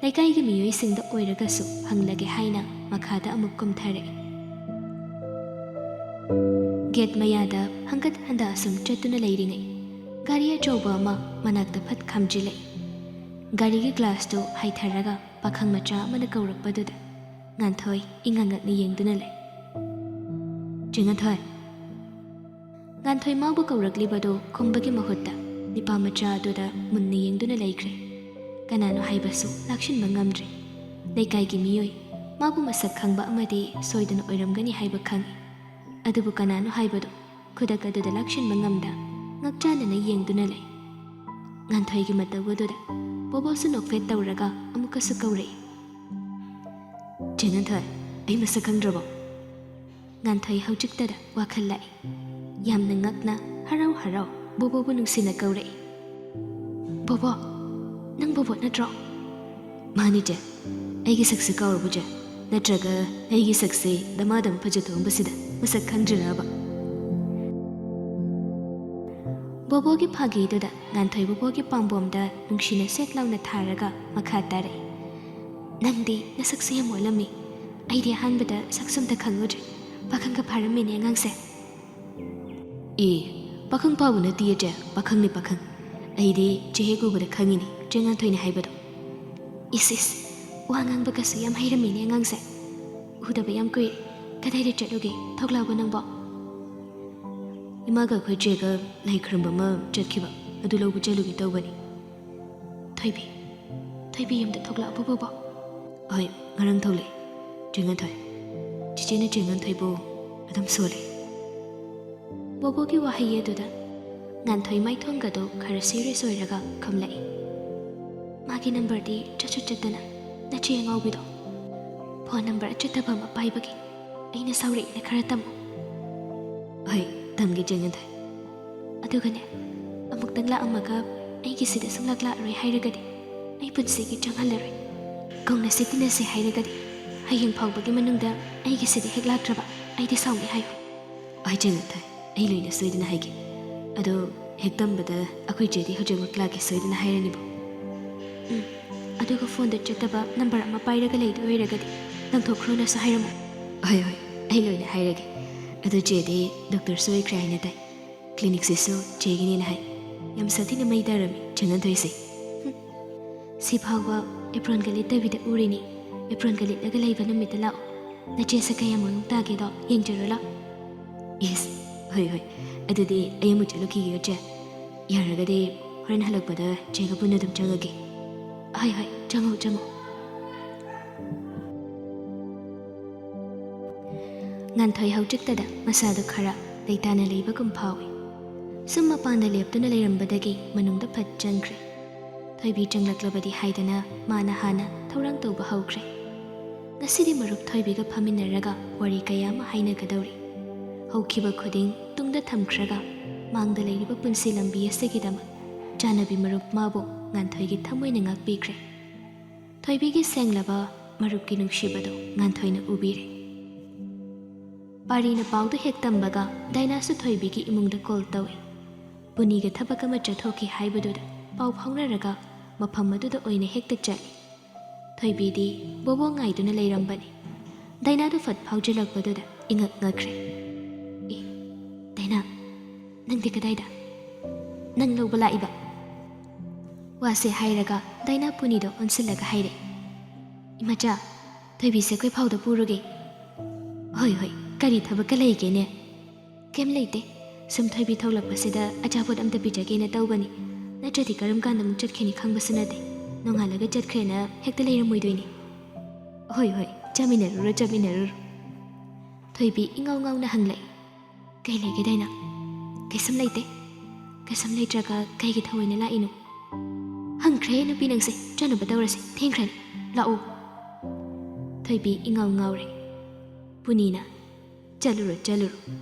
ꯂꯩꯀꯥꯏꯒꯤ ꯃꯤꯑꯣꯏꯁꯤꯡꯗ ꯑꯣꯏꯔꯒꯁꯨ ꯍꯪꯂꯒꯦ ꯍꯥꯏꯅ ꯃꯈꯥꯗ ꯑꯃꯨꯛ ꯀꯨꯝꯊꯔꯛꯏ꯫ ꯒꯦꯠ ꯃꯌꯥꯗ ꯍꯪꯒꯠ ꯍꯟꯗ ꯑꯁꯨꯝ ꯆꯠꯇꯨꯅ ꯂꯩꯔꯤꯉꯩ ꯒꯥꯔꯤ ꯑꯆꯧꯕ ꯑꯃ ꯃꯅꯥꯛꯇ ꯐꯠ ꯈꯥꯝꯖꯤꯜꯂꯛꯏ꯫ ꯒꯥꯔꯤꯒꯤ ꯒ꯭ꯂꯥꯁꯇꯨ ꯍꯥꯏꯊꯔꯒ ꯄꯥꯈꯪ ꯃꯆꯥ ꯑꯃꯅ ꯀꯧꯔꯛꯄꯗꯨꯗ ꯉꯥꯟꯊꯣꯏ ꯏꯉꯛ ꯉꯛꯅ ꯌꯦꯡꯗꯨꯅ ꯂꯩ꯫ "ꯆꯦ ꯉꯥꯟꯊꯣꯏ!" ꯉꯥꯟꯊꯣꯏ ꯃꯥꯕꯨ ꯀꯧꯔꯛꯂꯤꯕꯗꯨ ꯈꯨꯝꯕꯒꯤ ꯃꯍꯨꯠꯇ ꯅꯤꯄꯥ ꯃꯆꯥ ꯑꯗꯨꯗ ꯃꯨꯟꯅ ꯌꯦꯡꯗꯨꯅ ꯂꯩꯈ꯭ꯔꯦ꯫ ꯀꯅꯥꯅꯣ ꯍꯥꯏꯕꯁꯨ ꯂꯥꯛꯁꯤꯟꯕ ꯉꯝꯗ꯭ꯔꯦ꯫ ꯂꯩꯀꯥꯏꯒꯤ ꯃꯤꯑꯣꯏ ꯃꯥꯕꯨ ꯃꯁꯛ ꯈꯪꯕ ꯑꯃꯗꯤ ꯁꯣꯏꯗꯅ ꯑꯣꯏꯔꯝꯒꯅꯤ ꯍꯥꯏꯕ ꯈꯪꯏ꯫ ꯑꯗꯨꯕꯨ ꯀꯅꯥꯅꯣ ꯍꯥꯏꯕꯗꯨ ꯈꯨꯗꯛ ꯑꯗꯨꯗ ꯂꯥꯛꯁꯤꯟꯕ ꯉꯝꯗ ꯉꯛꯆꯥꯟꯅꯅ ꯌꯦꯡꯗꯨꯅ ꯂꯩ꯫ ꯉꯥꯟꯊꯣꯏꯒꯤ ꯃꯇꯧ ꯑꯗꯨꯗ ꯕꯣꯕꯣꯁꯨ ꯅꯣꯛꯐꯦꯠ ꯇꯧꯔꯒ ꯑꯃꯨꯛꯀꯁꯨ ꯀꯧꯔꯛꯏ꯫ "ꯆꯦ ꯉꯥꯟꯊꯣꯏ, ꯑꯩ ꯃꯁꯛ ꯈꯪꯗ꯭ꯔꯕꯣ?" ꯉꯥꯟꯊꯣꯏ ꯍꯧꯖꯤꯛꯇꯗ ꯋꯥꯈꯜ ꯂꯥꯛꯏ꯫ ꯌꯥꯝꯅ ꯉꯛꯅ, ꯍꯔꯥꯎ ꯍꯔꯥꯎ ꯕꯣꯕꯣꯕꯨ ꯅꯨꯡꯁꯤꯅ ꯀꯧꯔꯛꯏ꯫ "ꯕꯣꯕꯣ, ꯅꯪ ꯕꯣꯕꯣ ꯅꯠꯇ꯭ꯔꯣ?" "ꯃꯥꯅꯤ ꯆꯦ, ꯑꯩꯒꯤ ꯁꯛꯁꯦ ꯀꯥꯎꯔꯕꯣ ꯆꯦ? ꯅꯠꯇ꯭ꯔꯒ ꯑꯩꯒꯤ ꯁꯛꯁꯦ ꯗꯃꯥꯗꯝ ꯐꯖꯊꯣꯛꯑꯝꯕꯁꯤꯗ ꯃꯁꯛ ꯈꯪꯗ꯭ꯔꯤꯔꯕ?" ꯕꯣꯕꯣꯒꯤ ꯐꯥꯒꯤꯗꯨꯗ ꯉꯥꯟꯊꯣꯏ ꯕꯣꯕꯣꯒꯤ ꯄꯥꯝꯕꯣꯝꯗ ꯅꯨꯡꯁꯤꯅ ꯁꯦꯠ ꯂꯥꯎꯅ ꯊꯥꯔꯒ ꯃꯈꯥ ꯇꯥꯔꯛꯏ꯫ "ꯅꯪꯗꯤ ꯅꯁꯛꯁꯨ ꯌꯥꯝ ꯑꯣꯜꯂꯝꯃꯤ꯫ ꯑꯩꯗꯤ ꯑꯍꯥꯟꯕꯗ ꯁꯛꯁꯨ ꯑꯝꯇ ꯈꯪꯉꯨꯗ꯭ꯔꯦ꯫ ꯄꯥꯈꯪꯒ ꯐꯥꯔꯝꯃꯤꯅꯦ ꯑꯉꯥꯡꯁꯦ꯫" "ꯑꯦ, ꯄꯥꯈꯪ ꯐꯥꯕ ꯅꯠꯇꯤꯌꯦ ꯆꯦ, ꯄꯥꯈꯪꯅꯤ ꯄꯥꯈꯪ꯫ ꯑꯩꯗꯤ ꯆꯦ ꯍꯦꯛ ꯎꯕꯗ ꯈꯪꯉꯤꯅꯤ, ꯆꯦ ꯉꯥꯟꯊꯣꯏꯅꯤ ꯍꯥꯏꯕꯗꯣ꯫" "ꯏꯁ ꯏꯁ, ꯋꯥ ꯉꯥꯡꯕꯒꯁꯨ ꯌꯥꯝ ꯍꯩꯔꯝꯃꯤꯅꯦ ꯑꯉꯥꯡꯁꯦ꯫ ꯎꯗꯕ ꯌꯥꯝ ꯀꯨꯏꯔꯦ꯫ ꯀꯗꯥꯏꯗ ꯆꯠꯂꯨꯒꯦ ꯊꯣꯛꯂꯛꯑꯕꯣ ꯅꯪꯕꯣ?" "ꯏꯃꯥꯒ ꯑꯩꯈꯣꯏ ꯆꯦꯒ ꯂꯥꯏ ꯈꯨꯔꯨꯝꯕ ꯑꯃ ꯆꯠꯈꯤꯕ, ꯑꯗꯨ ꯂꯧꯕ ꯆꯠꯂꯨꯒꯦ ꯇꯧꯕꯅꯤ꯫" "ꯊꯣꯏꯕꯤ, ꯊꯣꯏꯕꯤ ꯌꯨꯝꯗ ꯊꯣꯛꯂꯛꯑꯕꯣ ꯕꯣꯕꯣ?" "ꯍꯣꯏ, ꯉꯔꯥꯡ ꯊꯣꯛꯂꯛꯑꯦ ꯆꯦ ꯉꯥꯟꯊꯣꯏ꯫ ꯆꯤꯆꯦꯅ ꯆꯦ ꯉꯥꯟꯊꯣꯏꯕꯨ ꯑꯗꯨꯝ ꯁꯣꯜꯂꯤ꯫" ꯕꯣꯕꯣꯒꯤ ꯋꯥꯍꯩ ꯑꯗꯨꯗ ꯉꯥꯟꯊꯣꯏ ꯃꯥꯏꯊꯣꯡꯒꯗꯨ ꯈꯔ ꯁꯤꯔꯤꯌꯁ ꯑꯣꯏꯔꯒ ꯈꯨꯝꯂꯛꯏ꯫ "ꯃꯥꯒꯤ ꯅꯝꯕꯔꯗꯤ ꯆꯠꯁꯨ ꯆꯠꯇꯅ ꯅꯆꯦ ꯑꯉꯥꯎꯕꯤꯗꯣ ꯐꯣꯟ ꯅꯝꯕꯔ ꯑꯆꯠꯇꯕ ꯑꯃ ꯄꯥꯏꯕꯒꯤ ꯑꯩꯅ ꯁꯥꯎꯔꯛꯏꯅ ꯈꯔ ꯇꯝꯃꯨ꯫" "ꯍꯣꯏ, ꯇꯝꯒꯦ ꯆꯦ ꯉꯥꯟꯊꯣꯏ꯫" "ꯑꯗꯨꯒꯅꯦ, ꯑꯃꯨꯛꯇꯪ ꯂꯥꯛꯑꯝꯃꯒ ꯑꯩꯒꯤꯁꯤꯗ ꯁꯨꯡꯂꯥꯛ ꯂꯥꯛꯑꯔꯣꯏ ꯍꯥꯏꯔꯒꯗꯤ ꯑꯩ ꯄꯨꯟꯁꯤꯒꯤ ꯆꯪꯍꯜꯂꯔꯣꯏ꯫ ꯀꯧꯅꯁꯤ ꯇꯤꯟꯅꯁꯤ ꯍꯥꯏꯔꯒꯗꯤ ꯍꯌꯦꯡ ꯐꯥꯎꯕꯒꯤ ꯃꯅꯨꯡꯗ ꯑꯩꯒꯤꯁꯤꯗ ꯍꯦꯛ ꯂꯥꯛꯇ꯭ꯔꯕ ꯑꯩꯗꯤ ꯁꯥꯎꯅꯤ ꯍꯥꯏꯌꯨ꯫" "ꯍꯣꯏ ꯆꯦ ꯉꯥꯟꯊꯣꯏ, ꯑꯩ ꯂꯣꯏꯅ ꯁꯣꯏꯗꯅ ꯍꯥꯏꯒꯦ꯫ ꯑꯗꯣ ꯍꯦꯛ ꯇꯝꯕꯗ ꯑꯩꯈꯣꯏ ꯆꯦꯗꯤ ꯍꯧꯖꯤꯛꯃꯛ ꯂꯥꯛꯀꯦ ꯁꯣꯏꯗꯅ ꯍꯥꯏꯔꯅꯤꯕꯣ꯫" "ꯎꯝ, ꯑꯗꯨꯒ ꯐꯣꯟꯗ ꯆꯠꯇꯕ ꯅꯝꯕꯔ ꯑꯃ ꯄꯥꯏꯔꯒ ꯂꯩꯗꯣꯏ ꯑꯣꯏꯔꯒꯗꯤ ꯂꯪꯊꯣꯛꯈ꯭ꯔꯣꯅꯁꯨ ꯍꯥꯏꯔꯝꯃꯨ꯫" "ꯍꯣꯏ ꯍꯣꯏ, ꯑꯩ ꯂꯣꯏꯅ ꯍꯥꯏꯔꯒꯦ꯫ ꯑꯗꯣ ꯆꯦꯗꯤ ꯗꯣꯛꯇꯔꯁꯨ ꯑꯣꯏꯈ꯭ꯔꯦ ꯍꯥꯏꯅ ꯇꯥꯏ꯫ ꯀ꯭ꯂꯤꯅꯤꯛꯁꯤꯁꯨ ꯆꯦꯒꯤꯅꯦꯅ ꯍꯥꯏ꯫ ꯌꯥꯝ ꯁꯥꯊꯤꯅ ꯃꯩ ꯇꯥꯔꯝꯃꯤ ꯆꯦ ꯉꯥꯟꯊꯣꯏꯁꯦ꯫" "ꯍꯨꯝ, ꯁꯤ ꯐꯥꯎꯕ ꯑꯦꯄ꯭ꯔꯣꯟꯒ ꯂꯤꯠꯇꯕꯤꯗ ꯎꯔꯤꯅꯤ꯫ ꯑꯦꯄ꯭ꯔꯣꯟꯒ ꯂꯤꯠꯂꯒ ꯂꯩꯕ ꯅꯨꯃꯤꯠꯇ ꯂꯥꯛꯑꯣ꯫ ꯅꯆꯦ ꯁꯛ ꯀꯌꯥꯝ ꯃꯑꯣꯡ ꯇꯥꯒꯦꯗꯣ ꯌꯦꯡꯖꯔꯨ ꯂꯥꯛꯑꯣ꯫" "ꯏꯁ, ꯍꯣꯏ ꯍꯣꯏ, ꯑꯗꯨꯗꯤ ꯑꯩ ꯑꯃꯨꯛ ꯆꯠꯂꯨꯈꯤꯒꯦ ꯆꯦ꯫ ꯌꯥꯔꯒꯗꯤ ꯍꯣꯔꯦꯟ ꯍꯜꯂꯛꯄꯗ ꯆꯦꯒ ꯄꯨꯟꯅ ꯑꯗꯨꯝ ꯆꯪꯉꯒꯦ꯫" "ꯍꯣꯏ ꯍꯣꯏ, ꯆꯪꯉꯣ ꯆꯪꯉꯣ꯫" ꯉꯥꯟꯊꯣꯏ ꯍꯧꯖꯤꯛꯇꯗ ꯃꯁꯥꯗꯨ ꯈꯔ ꯂꯩꯇꯥꯅ ꯂꯩꯕꯒꯨꯝ ꯐꯥꯎꯏ꯫ ꯁꯨꯝ ꯃꯄꯥꯟꯗ ꯂꯦꯞꯇꯨꯅ ꯂꯩꯔꯝꯕꯗꯒꯤ ꯃꯅꯨꯡꯗ ꯐꯠ ꯆꯪꯈ꯭ꯔꯦ꯫ ꯊꯣꯏꯕꯤ ꯆꯪꯂꯛꯂꯕꯗꯤ ꯍꯥꯏꯗꯅ ꯃꯥꯅ ꯍꯥꯟꯅ ꯊꯧꯔꯥꯡ ꯇꯧꯕ ꯍꯧꯈ꯭ꯔꯦ꯫ ꯉꯁꯤꯗꯤ ꯃꯔꯨꯞ ꯊꯣꯏꯕꯤꯒ ꯐꯝꯃꯤꯟꯅꯔꯒ ꯋꯥꯔꯤ ꯀꯌꯥ ꯑꯃ ꯍꯥꯏꯅꯒꯗꯧꯔꯤ꯫ ꯍꯧꯈꯤꯕ ꯈꯨꯗꯤꯡ ꯇꯨꯡꯗ ꯊꯝꯈ꯭ꯔꯒ ꯃꯥꯡꯗ ꯂꯩꯔꯤꯕ ꯄꯨꯟꯁꯤ ꯂꯝꯕꯤ ꯑꯁꯤꯒꯤꯗꯃꯛ ꯆꯥꯟꯅꯕꯤ ꯃꯔꯨꯞ ꯃꯥꯕꯨ ꯉꯥꯟꯊꯣꯏꯒꯤ ꯊꯃꯣꯏꯅ ꯉꯥꯛꯄꯤꯈ꯭ꯔꯦ꯫ ꯊꯣꯏꯕꯤꯒꯤ ꯁꯦꯡꯂꯕ ꯃꯔꯨꯞꯀꯤ ꯅꯨꯡꯁꯤꯕꯗꯨ ꯉꯥꯟꯊꯣꯏꯅ ꯎꯕꯤꯔꯦ꯫ ꯄꯥꯔꯤꯅ ꯄꯥꯎꯗꯨ ꯍꯦꯛ ꯇꯝꯕꯒ ꯗꯥꯏꯅꯥꯁꯨ ꯊꯣꯏꯕꯤꯒꯤ ꯏꯃꯨꯡꯗ ꯀꯣꯜ ꯇꯧꯏ꯫ ꯄꯨꯅꯤꯒ ꯊꯕꯛ ꯑꯃ ꯆꯠꯊꯣꯛꯈꯤ ꯍꯥꯏꯕꯗꯨꯗ ꯄꯥꯎ ꯐꯥꯎꯅꯔꯒ ꯃꯐꯝ ꯑꯗꯨꯗ ꯑꯣꯏꯅ ꯍꯦꯛꯇ ꯆꯠꯂꯤ꯫ ꯊꯣꯏꯕꯤꯗꯤ ꯕꯣꯕꯣ ꯉꯥꯏꯗꯨꯅ ꯂꯩꯔꯝꯕꯅꯤ꯫ ꯗꯥꯏꯅꯥꯗꯨ ꯐꯠ ꯐꯥꯎꯖꯤꯜꯂꯛꯄꯗꯨꯗ ꯏꯉꯛ ꯉꯛꯈ꯭ꯔꯦ꯫ "ꯑꯦ, ꯗꯥꯏꯅꯥ, ꯅꯪꯗꯤ ꯀꯗꯥꯏꯗ? ꯅꯪ ꯂꯧꯕ ꯂꯥꯛꯏꯕ?" ꯋꯥꯁꯦ ꯍꯥꯏꯔꯒ ꯗꯥꯏꯅꯥ ꯄꯨꯅꯤꯗꯣ ꯑꯣꯟꯁꯤꯜꯂꯒ ꯍꯥꯏꯔꯦ, "ꯏꯃꯥꯆꯥ, ꯊꯣꯏꯕꯤꯁꯦ ꯑꯩꯈꯣꯏ ꯐꯥꯎꯗ ꯄꯨꯔꯨꯒꯦ꯫" "ꯍꯣꯏ, ꯍꯣꯏ, ꯀꯔꯤ ꯊꯕꯛꯀ ꯂꯩꯒꯦꯅꯦ?" "ꯀꯩꯝ ꯂꯩꯇꯦ, ꯁꯨꯝ ꯊꯣꯏꯕꯤ ꯊꯣꯛꯂꯛꯄꯁꯤꯗ ꯑꯆꯥꯄꯣꯠ ꯑꯝꯇ ꯄꯤꯖꯒꯦꯅ ꯇꯧꯕꯅꯤ꯫ ꯅꯠꯇ꯭ꯔꯗꯤ ꯀꯔꯝ ꯀꯥꯟꯗ ꯑꯃꯨꯛ ꯆꯠꯈꯤꯅꯤ ꯈꯪꯕꯁꯨ ꯅꯠꯇꯦ꯫ ꯅꯣꯡꯉꯥꯜꯂꯒ ꯆꯠꯈ꯭ꯔꯦꯅ ꯍꯦꯛꯇ ꯂꯩꯔꯝꯃꯣꯏꯗꯣꯏꯅꯤ꯫" "ꯍꯣꯏ, ꯍꯣꯏ, ꯆꯥꯃꯤꯟꯅꯔꯨꯔꯣ, ꯆꯥꯃꯤꯟꯅꯔꯨꯔꯣ꯫" ꯊꯣꯏꯕꯤ ꯏꯉꯥꯎ ꯉꯥꯎꯅ ꯍꯪꯂꯛꯏ, "ꯀꯩ ꯂꯩꯒꯦ ꯗꯥꯏꯅꯥ?" "ꯀꯩꯁꯨꯝ ꯂꯩꯇꯦ꯫ ꯀꯩꯁꯨꯝ ꯂꯩꯇ꯭ꯔꯒ ꯀꯩꯒꯤ ꯊꯑꯣꯏꯅ ꯂꯥꯛꯏꯅꯣ?" "ꯍꯪꯈ꯭ꯔꯦ ꯅꯨꯄꯤ ꯅꯪꯁꯦ, ꯆꯠꯅꯕ ꯇꯧꯔꯁꯤ, ꯊꯦꯡꯈ꯭ꯔꯅꯤ, ꯂꯥꯛꯑꯣ꯫" ꯊꯣꯏꯕꯤ ꯏꯉꯥꯎ ꯉꯥꯎꯔꯦ꯫ ꯄꯨꯅꯤꯅ, "ꯆꯠꯂꯨꯔꯣ, ꯆꯠꯂꯨꯔꯣ,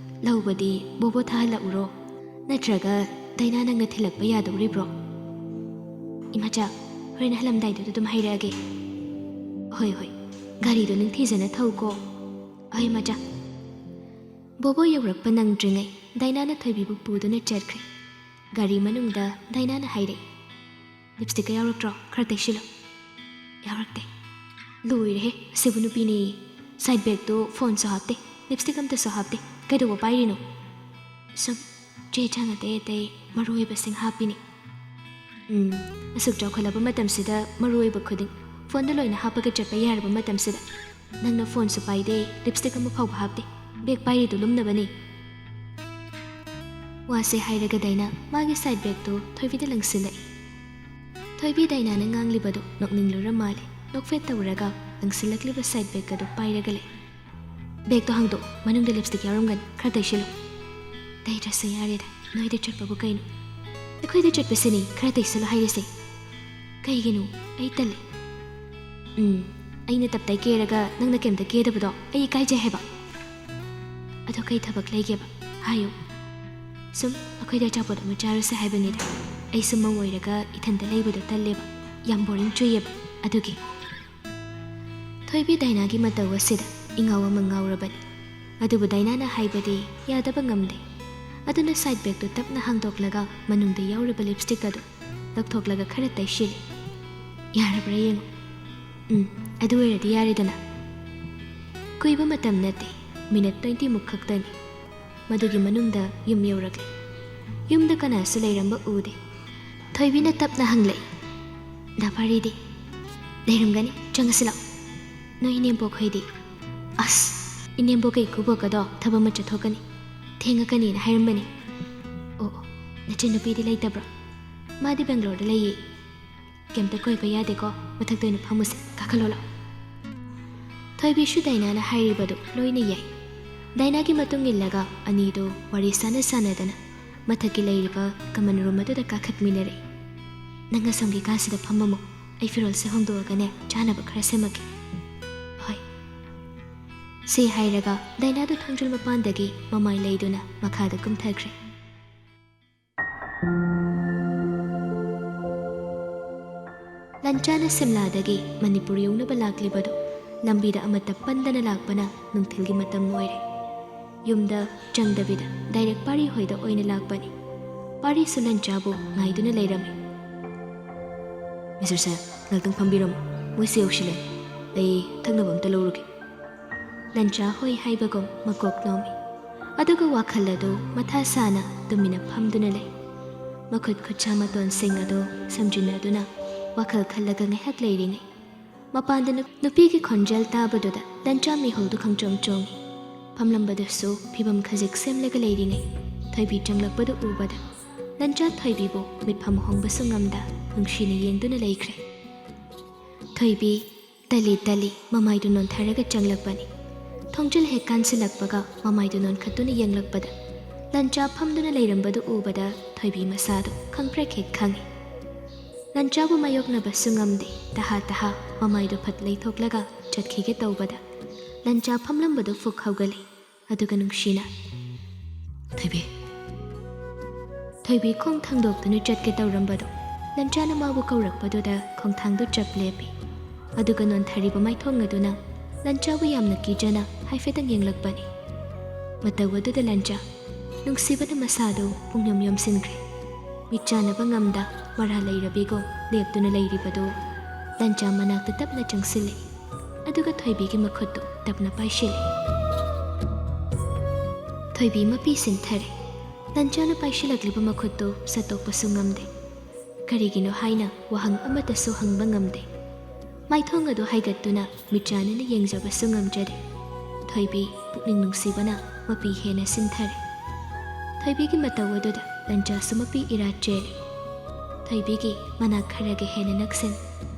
ꯂꯧꯕꯗꯤ ꯕꯣꯕꯣ ꯊꯥꯍꯜꯂꯛꯎꯔꯣ? ꯅꯠꯇ꯭ꯔꯒ ꯗꯥꯏꯅꯥ ꯅꯪꯅ ꯊꯤꯜꯂꯛꯄ ꯌꯥꯗꯧꯔꯤꯕ꯭ꯔꯣ?" "ꯏꯃꯥꯆꯥ, ꯍꯣꯔꯦꯟ ꯍꯜꯂꯝꯗꯥꯏꯗꯨꯗ ꯑꯗꯨꯝ ꯍꯥꯏꯔꯛꯑꯒꯦ꯫" "ꯍꯣꯏ, ꯍꯣꯏ, ꯒꯥꯔꯤꯗꯣ ꯅꯤꯡꯊꯤꯖꯅ ꯊꯧꯀꯣ꯫" "ꯍꯣꯏ ꯏꯃꯥꯆꯥ꯫" ꯕꯣꯕꯣ ꯌꯧꯔꯛꯄ ꯅꯪꯗ꯭ꯔꯤꯉꯩ ꯗꯥꯏꯅꯥꯅ ꯊꯣꯏꯕꯤꯕꯨ ꯄꯨꯗꯨꯅ ꯆꯠꯈ꯭ꯔꯦ꯫ ꯒꯥꯔꯤ ꯃꯅꯨꯡꯗ ꯗꯥꯏꯅꯥꯅ ꯍꯥꯏꯔꯛꯏ, "ꯂꯤꯞꯁꯇꯤꯛꯀ ꯌꯥꯎꯔꯛꯇ꯭ꯔꯣ? ꯈꯔ ꯇꯩꯁꯤꯜꯂꯨ꯫" "ꯌꯥꯎꯔꯛꯇꯦ꯫" "ꯂꯣꯏꯔꯦꯍꯦ, ꯑꯁꯤꯕꯨ ꯅꯨꯄꯤꯅꯦꯌꯦ꯫ ꯁꯥꯏꯠ ꯕꯦꯒꯇꯣ ꯐꯣꯟꯁꯨ ꯍꯥꯞꯇꯦ, ꯂꯤꯞꯁꯇꯤꯛ ꯑꯝꯇꯁꯨ ꯍꯥꯞꯇꯦ꯫ ꯀꯩꯗꯧꯕ ꯄꯥꯏꯔꯤꯅꯣ?" "ꯁꯨꯝ ꯆꯦ ꯆꯥꯡ ꯑꯇꯩ ꯑꯇꯩ ꯃꯔꯨ ꯑꯣꯏꯕꯁꯤꯡ ꯍꯥꯞꯄꯤꯅꯤ꯫" "ꯎꯝ, ꯑꯁꯨꯛ ꯆꯥꯎꯈꯠꯂꯕ ꯃꯇꯝꯁꯤꯗ ꯃꯔꯨ ꯑꯣꯏꯕ ꯈꯨꯗꯤꯡ ꯐꯣꯟꯗ ꯂꯣꯏꯅ ꯍꯥꯞꯄꯒ ꯆꯠꯄ ꯌꯥꯔꯕ ꯃꯇꯝꯁꯤꯗ ꯅꯪꯅ ꯐꯣꯟꯁꯨ ꯄꯥꯏꯗꯦ, ꯂꯤꯞꯁꯇꯤꯛ ꯑꯃ ꯐꯥꯎꯕ ꯍꯥꯞꯇꯦ꯫ ꯕꯦꯒ ꯄꯥꯏꯔꯤꯗꯨ ꯂꯨꯝꯅꯕꯅꯤ꯫" ꯋꯥꯁꯦ ꯍꯥꯏꯔꯒ ꯗꯥꯏꯅꯥ ꯃꯥꯒꯤ ꯁꯥꯏꯠ ꯕꯦꯒꯇꯨ ꯊꯣꯏꯕꯤꯗ ꯂꯪꯁꯤꯜꯂꯛꯏ꯫ ꯊꯣꯏꯕꯤ ꯗꯥꯏꯅꯥꯅ ꯉꯥꯡꯂꯤꯕꯗꯨ ꯅꯣꯛꯅꯤꯡꯂꯨꯔ ꯃꯥꯜꯂꯦ꯫ ꯅꯣꯛꯐꯦꯠ ꯇꯧꯔꯒ ꯂꯪꯁꯤꯜꯂꯛꯂꯤꯕ ꯁꯥꯏꯠ ꯕꯦꯒ ꯑꯗꯨ ꯄꯥꯏꯔꯒ ꯂꯩ꯫ "ꯕꯦꯒꯇꯣ ꯍꯥꯡꯗꯣꯛꯎ, ꯃꯅꯨꯡꯗ ꯂꯤꯞꯁꯇꯤꯛ ꯌꯥꯎꯔꯝꯒꯅꯤ, ꯈꯔ ꯇꯩꯁꯤꯜꯂꯨ꯫" "ꯇꯩꯗ꯭ꯔꯁꯨ ꯌꯥꯔꯦꯗ, ꯅꯣꯏꯗ ꯆꯠꯄꯕꯨ ꯀꯩꯅꯣ? ꯑꯩꯈꯣꯏꯗ ꯆꯠꯄꯁꯤꯅꯤ ꯈꯔ ꯇꯩꯁꯜꯂꯣ ꯍꯥꯏꯔꯤꯁꯦ꯫ ꯀꯩꯒꯤꯅꯣ? ꯑꯩ ꯇꯜꯂꯦ꯫ ꯎꯝ, ꯑꯩꯅ ꯇꯞꯇꯥꯏ ꯀꯦꯔꯒ ꯅꯪꯅ ꯀꯩꯝꯇ ꯀꯦꯗꯕꯗꯣ ꯑꯩ ꯏꯀꯥꯏꯖꯩ ꯍꯥꯏꯕ꯫ ꯑꯗꯣ ꯀꯩ ꯊꯕꯛ ꯂꯩꯒꯦꯕ? ꯍꯥꯏꯌꯨ꯫ ꯁꯨꯝ ꯑꯩꯈꯣꯏꯗ ꯑꯆꯥꯄꯣꯠ ꯑꯃ ꯆꯥꯔꯨꯁꯦ ꯍꯥꯏꯕꯅꯤꯗ꯫ ꯑꯩꯁꯨ ꯃꯧ ꯑꯣꯏꯔꯒ ꯏꯊꯟꯇ ꯂꯩꯕꯗꯣ ꯇꯜꯂꯦꯕ꯫ ꯌꯥꯝ ꯕꯣꯔꯤꯡ ꯆꯨꯏꯌꯦꯕ꯫ ꯑꯗꯨꯒꯤ꯫ ꯊꯣꯏꯕꯤ ꯗꯥꯏꯅꯥꯒꯤ ꯃꯇꯧ ꯑꯁꯤꯗ ꯏꯉꯥꯎ ꯑꯃ ꯉꯥꯎꯔꯕꯅꯤ꯫ ꯑꯗꯨꯕꯨ ꯗꯥꯏꯅꯥꯅ ꯍꯥꯏꯕꯗꯤ ꯌꯥꯗꯕ ꯉꯝꯗꯦ꯫ ꯑꯗꯨꯅ ꯁꯥꯏꯠ ꯕꯦꯒꯇꯨ ꯇꯞꯅ ꯍꯥꯡꯗꯣꯛꯂꯒ ꯃꯅꯨꯡꯗ ꯌꯥꯎꯔꯤꯕ ꯂꯤꯞꯁꯇꯤꯛ ꯑꯗꯨ ꯂꯧꯊꯣꯛꯂꯒ ꯈꯔ ꯇꯩꯁꯤꯜꯂꯤ꯫ ꯌꯥꯔꯕ꯭ꯔꯥ ꯌꯦꯡꯉꯨ꯫ ꯎꯝ, ꯑꯗꯨ ꯑꯣꯏꯔꯗꯤ ꯌꯥꯔꯦꯗꯅ꯫ ꯀꯨꯏꯕ ꯃꯇꯝ ꯅꯠꯇꯦ, ꯃꯤꯅꯠ ꯇ꯭ꯋꯦꯟꯇꯤ ꯃꯨꯛ ꯈꯛꯇꯅꯤ꯫ ꯃꯗꯨꯒꯤ ꯃꯅꯨꯡꯗ ꯌꯨꯝ ꯌꯧꯔꯛꯂꯦ꯫ ꯌꯨꯝꯗ ꯀꯅꯥꯁꯨ ꯂꯩꯔꯝꯕ ꯎꯗꯦ꯫ ꯊꯣꯏꯕꯤꯅ ꯇꯞꯅ ꯍꯪꯂꯛꯏ, "ꯗꯥ ꯄꯥꯔꯤꯗꯤ?" "ꯂꯩꯔꯝꯒꯅꯤ, ꯆꯪꯉꯁꯤ ꯂꯥꯛꯑꯣ꯫ ꯅꯣꯏ ꯏꯅꯦꯝꯕꯣꯛ ꯍꯣꯏꯗꯤ?" "ꯑꯁ, ꯏꯅꯦꯝꯕꯣꯛꯀ ꯏꯀꯨꯕꯣꯛꯀꯗꯣ ꯊꯕꯛ ꯑꯃ ꯆꯠꯊꯣꯛꯀꯅꯤ, ꯊꯦꯡꯉꯛꯀꯅꯤꯅ ꯍꯥꯏꯔꯝꯕꯅꯤ꯫" "ꯑꯣ, ꯑꯣ, ꯅꯆꯟꯅꯨꯄꯤꯗꯤ ꯂꯩꯇꯕ꯭ꯔꯣ?" "ꯃꯥꯗꯤ ꯕꯦꯡꯒ꯭ꯂꯣꯔꯗ ꯂꯩꯌꯦ꯫" "ꯀꯩꯝꯇ ꯀꯣꯏꯕ ꯌꯥꯗꯦꯀꯣ, ꯃꯊꯛꯇ ꯑꯣꯏꯅ ꯐꯝꯃꯨꯁꯦ, ꯀꯥꯈꯠꯂꯣ ꯂꯥꯛꯑꯣ꯫" ꯊꯣꯏꯕꯤꯁꯨ ꯗꯥꯏꯅꯥꯅ ꯍꯥꯏꯔꯤꯕꯗꯨ ꯂꯣꯏꯅ ꯌꯥꯏ꯫ ꯗꯥꯏꯅꯥꯒꯤ ꯃꯇꯨꯡ ꯏꯜꯂꯒ ꯑꯅꯤꯗꯨ ꯋꯥꯔꯤ ꯁꯥꯟꯅ ꯁꯥꯟꯅꯗꯅ ꯃꯊꯛꯀꯤ ꯂꯩꯔꯤꯕ ꯀꯃꯟ ꯔꯨꯝ ꯑꯗꯨꯗ ꯀꯥꯈꯠꯃꯤꯟꯅꯔꯦ꯫ "ꯅꯪ ꯑꯁꯣꯝꯒꯤ ꯀꯥꯁꯤꯗ ꯐꯝꯃꯝꯃꯨ, ꯑꯩ ꯐꯤꯔꯣꯜꯁꯦ ꯍꯣꯡꯗꯣꯛꯑꯒꯅꯦ ꯆꯥꯅꯕ ꯈꯔ ꯁꯦꯝꯃꯛꯀꯦ꯫" "ꯍꯣꯏ꯫" ꯁꯤ ꯍꯥꯏꯔꯒ ꯗꯥꯏꯅꯥꯗꯨ ꯊꯣꯡꯖꯨꯜ ꯃꯄꯥꯟꯗꯒꯤ ꯃꯃꯥꯏ ꯂꯩꯗꯨꯅ ꯃꯈꯥꯗ ꯀꯨꯝꯊꯈ꯭ꯔꯦ꯫ ꯂꯟꯆꯥꯅ ꯁꯤꯝꯂꯥꯗꯒꯤ ꯃꯅꯤꯄꯨꯔ ꯌꯧꯅꯕ ꯂꯥꯛꯂꯤꯕꯗꯨ ꯂꯝꯕꯤꯗ ꯑꯃꯠꯇ ꯄꯟꯗꯅ ꯂꯥꯛꯄꯅ ꯅꯨꯡꯊꯤꯜꯒꯤ ꯃꯇꯝ ꯑꯣꯏꯔꯦ꯫ ꯌꯨꯝꯗ ꯆꯪꯗꯕꯤꯗ ꯗꯥꯏꯔꯦꯛ ꯄꯥꯔꯤ ꯍꯣꯏꯗ ꯑꯣꯏꯅ ꯂꯥꯛꯄꯅꯤ꯫ ꯄꯥꯔꯤꯁꯨ ꯂꯟꯆꯥꯕꯨ ꯉꯥꯏꯗꯨꯅ ꯂꯩꯔꯝꯃꯤ꯫ "ꯃꯤꯁꯇꯔ ꯁꯦꯝ, ꯉꯥꯛꯇꯪ ꯐꯝꯕꯤꯔꯝꯃꯨ, ꯃꯣꯏꯁꯦ ꯌꯧꯁꯤꯜꯂꯦ꯫ ꯑꯩ ꯊꯛꯅꯕ ꯑꯝꯇ ꯂꯧꯔꯨꯒꯦ꯫" ꯂꯟꯆꯥ ꯍꯣꯏ ꯍꯥꯏꯕꯒꯨꯝ ꯃꯀꯣꯛ ꯅꯣꯝꯃꯤ꯫ ꯑꯗꯨꯒ ꯋꯥꯈꯜ ꯑꯗꯨ ꯃꯊꯥ ꯁꯥꯅ ꯇꯨꯃꯤꯟꯅ ꯐꯝꯗꯨꯅ ꯂꯩ꯫ ꯃꯈꯨꯠ ꯈꯨꯠꯁꯥ ꯃꯇꯣꯟꯁꯤꯡ ꯑꯗꯨ ꯁꯝꯖꯤꯟꯅꯗꯨꯅ ꯋꯥꯈꯜ ꯈꯜꯂꯒ ꯉꯥꯏꯍꯥꯛ ꯂꯩꯔꯤꯉꯩ, ꯃꯄꯥꯟꯗ ꯅꯨ-, ꯅꯨꯄꯤꯒꯤ ꯈꯣꯟꯖꯦꯜ ꯇꯥꯕꯗꯨꯗ ꯂꯟꯆꯥ ꯃꯤꯍꯨꯜꯗꯨ ꯈꯪꯆꯣꯡ ꯆꯣꯡꯏ꯫ ꯐꯝꯂꯝꯕꯗꯨꯁꯨ ꯐꯤꯕꯝ ꯈꯖꯤꯛ ꯁꯦꯝꯂꯒ ꯂꯩꯔꯤꯉꯩ, ꯊꯣꯏꯕꯤ ꯆꯪꯂꯛꯄꯗꯨ ꯎꯕꯗ ꯂꯟꯆꯥ ꯊꯣꯏꯕꯤꯕꯨ ꯃꯤꯠꯐꯝ ꯍꯣꯡꯕꯁꯨ ꯉꯝꯗ ꯅꯨꯡꯁꯤꯅ ꯌꯦꯡꯗꯨꯅ ꯂꯩꯈ꯭ꯔꯦ꯫ ꯊꯣꯏꯕꯤ ꯇꯂꯤ ꯇꯂꯤ ꯃꯃꯥꯏꯗꯨ ꯅꯣꯟꯊꯔꯒ ꯆꯪꯂꯛꯄꯅꯤ꯫ ꯊꯣꯡꯖꯤꯜ ꯍꯦꯛ ꯀꯥꯟꯁꯤꯜꯂꯛꯄꯒ ꯃꯃꯥꯏꯗꯨ ꯅꯣꯟꯈꯠꯇꯨꯅ ꯌꯦꯡꯂꯛꯄꯗ ꯂꯟꯆꯥ ꯐꯝꯗꯨꯅ ꯂꯩꯔꯝꯕꯗꯨ ꯎꯕꯗ ꯊꯣꯏꯕꯤ ꯃꯁꯥꯗꯨ ꯈꯪꯄ꯭ꯔꯦꯛ ꯍꯦꯛ ꯈꯪꯏ꯫ ꯂꯟꯆꯥꯕꯨ ꯃꯥꯌꯣꯛꯅꯕꯁꯨ ꯉꯝꯗꯦ꯫ ꯇꯍꯥ ꯇꯍꯥ ꯃꯃꯥꯏꯗꯨ ꯐꯠ ꯂꯩꯊꯣꯛꯂꯒ ꯆꯠꯈꯤꯒꯦ ꯇꯧꯕꯗ ꯂꯟꯆꯥ ꯐꯝꯂꯝꯕꯗꯨ ꯐꯨꯛ ꯍꯧꯒꯠꯂꯤ꯫ ꯑꯗꯨꯒ ꯅꯨꯡꯁꯤꯅ, "ꯊꯣꯏꯕꯤ!" ꯊꯣꯏꯕꯤ ꯈꯣꯡ ꯊꯥꯡꯗꯣꯛꯇꯨꯅ ꯆꯠꯀꯦ ꯇꯧꯔꯝꯕꯗꯨ ꯂꯟꯆꯥꯅ ꯃꯥꯕꯨ ꯀꯧꯔꯛꯄꯗꯨꯗ ꯈꯣꯡꯊꯥꯡꯗꯨ ꯆꯞ ꯂꯦꯞꯄꯤ꯫ ꯑꯗꯨꯒ ꯅꯣꯟꯊꯔꯤꯕ ꯃꯥꯏꯊꯣꯡ ꯑꯗꯨꯅ ꯂꯟꯆꯥꯕꯨ ꯌꯥꯝꯅ ꯀꯤꯖꯅ ꯍꯥꯏꯐꯦꯠꯇꯪ ꯌꯦꯡꯂꯛꯄꯅꯤ꯫ ꯃꯇꯧ ꯑꯗꯨꯗ ꯂꯟꯆꯥ ꯅꯨꯡꯁꯤꯕꯅ ꯃꯁꯥꯗꯨ ꯄꯨꯡꯌꯣꯝ ꯌꯣꯝꯁꯤꯟꯈ꯭ꯔꯦ꯫ ꯃꯤꯠ ꯆꯥꯟꯅꯕ ꯉꯝꯗ ꯃꯔꯥ ꯂꯩꯔꯕꯤꯒꯨꯝ ꯂꯦꯞꯇꯨꯅ ꯂꯩꯔꯤꯕꯗꯨ ꯂꯟꯆꯥ ꯃꯅꯥꯛꯇ ꯇꯞꯅ ꯆꯪꯁꯤꯜꯂꯤ꯫ ꯑꯗꯨꯒ ꯊꯣꯏꯕꯤꯒꯤ ꯃꯈꯨꯠꯇꯨ ꯇꯞꯅ ꯄꯥꯏꯁꯤꯜꯂꯤ꯫ ꯊꯣꯏꯕꯤ ꯃꯄꯤ ꯁꯤꯟꯊꯔꯦ꯫ ꯂꯟꯆꯥꯅ ꯄꯥꯏꯁꯤꯜꯂꯛꯂꯤꯕ ꯃꯈꯨꯠꯇꯨ ꯁꯠꯇꯣꯛꯄꯁꯨ ꯉꯝꯗꯦ꯫ ꯀꯔꯤꯒꯤꯅꯣ ꯍꯥꯏꯅ ꯋꯥꯍꯪ ꯑꯃꯠꯇꯁꯨ ꯍꯪꯕ ꯉꯝꯗꯦ꯫ ꯃꯥꯏꯊꯣꯡ ꯑꯗꯨ ꯍꯥꯏꯒꯠꯇꯨꯅ ꯃꯤꯠꯆꯥꯟꯅꯅ ꯌꯦꯡꯖꯕꯁꯨ ꯉꯝꯖꯗꯦ꯫ ꯊꯣꯏꯕꯤ ꯄꯨꯛꯅꯤꯡ ꯅꯨꯡꯁꯤꯕꯅ ꯃꯄꯤ ꯍꯦꯟꯅ ꯁꯤꯟꯊꯔꯦ꯫ ꯊꯣꯏꯕꯤꯒꯤ ꯃꯇꯧ ꯑꯗꯨꯗ ꯂꯟꯆꯥꯁꯨ ꯃꯄꯤ ꯏꯔꯥ ꯆꯦꯜꯂꯤ꯫ ꯊꯣꯏꯕꯤꯒꯤ ꯃꯅꯥꯛ ꯈꯔꯒ ꯍꯦꯟꯅ ꯅꯛꯁꯤꯟ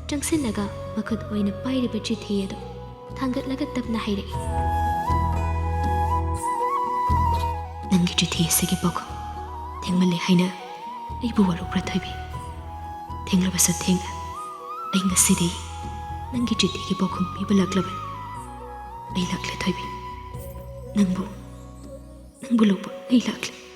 ꯆꯪꯁꯤꯜꯂꯒ ꯃꯈꯨꯠ ꯑꯣꯏꯅ ꯄꯥꯏꯔꯤꯕ ꯆꯤꯊꯤ ꯑꯗꯨ ꯊꯥꯡꯒꯠꯂꯒ ꯇꯞꯅ ꯍꯥꯏꯔꯛꯏ, "ꯅꯪꯒꯤ ꯆꯤꯊꯤ ꯑꯁꯤꯒꯤ ꯄꯥꯎꯈꯨꯝ ꯊꯦꯡꯃꯜꯂꯦ ꯍꯥꯏꯅ ꯑꯩꯕꯨ ꯋꯥꯔꯧꯕ꯭ꯔꯥ ꯊꯣꯏꯕꯤ? ꯊꯦꯡꯂꯕꯁꯨ ꯊꯦꯡꯅ ꯑꯩ ꯉꯁꯤꯗꯤ ꯅꯪꯒꯤ ꯆꯤꯊꯤꯒꯤ ꯄꯥꯎꯈꯨꯝ ꯄꯤꯕ ꯂꯥꯛꯂꯕꯅꯤ꯫ ꯑꯩ ꯂꯥꯛꯂꯦ ꯊꯣꯏꯕꯤ, ꯅꯪꯕꯨ, ꯅꯪꯕꯨ ꯂꯧꯕ ꯑꯩ ꯂꯥꯛꯂꯦ"꯫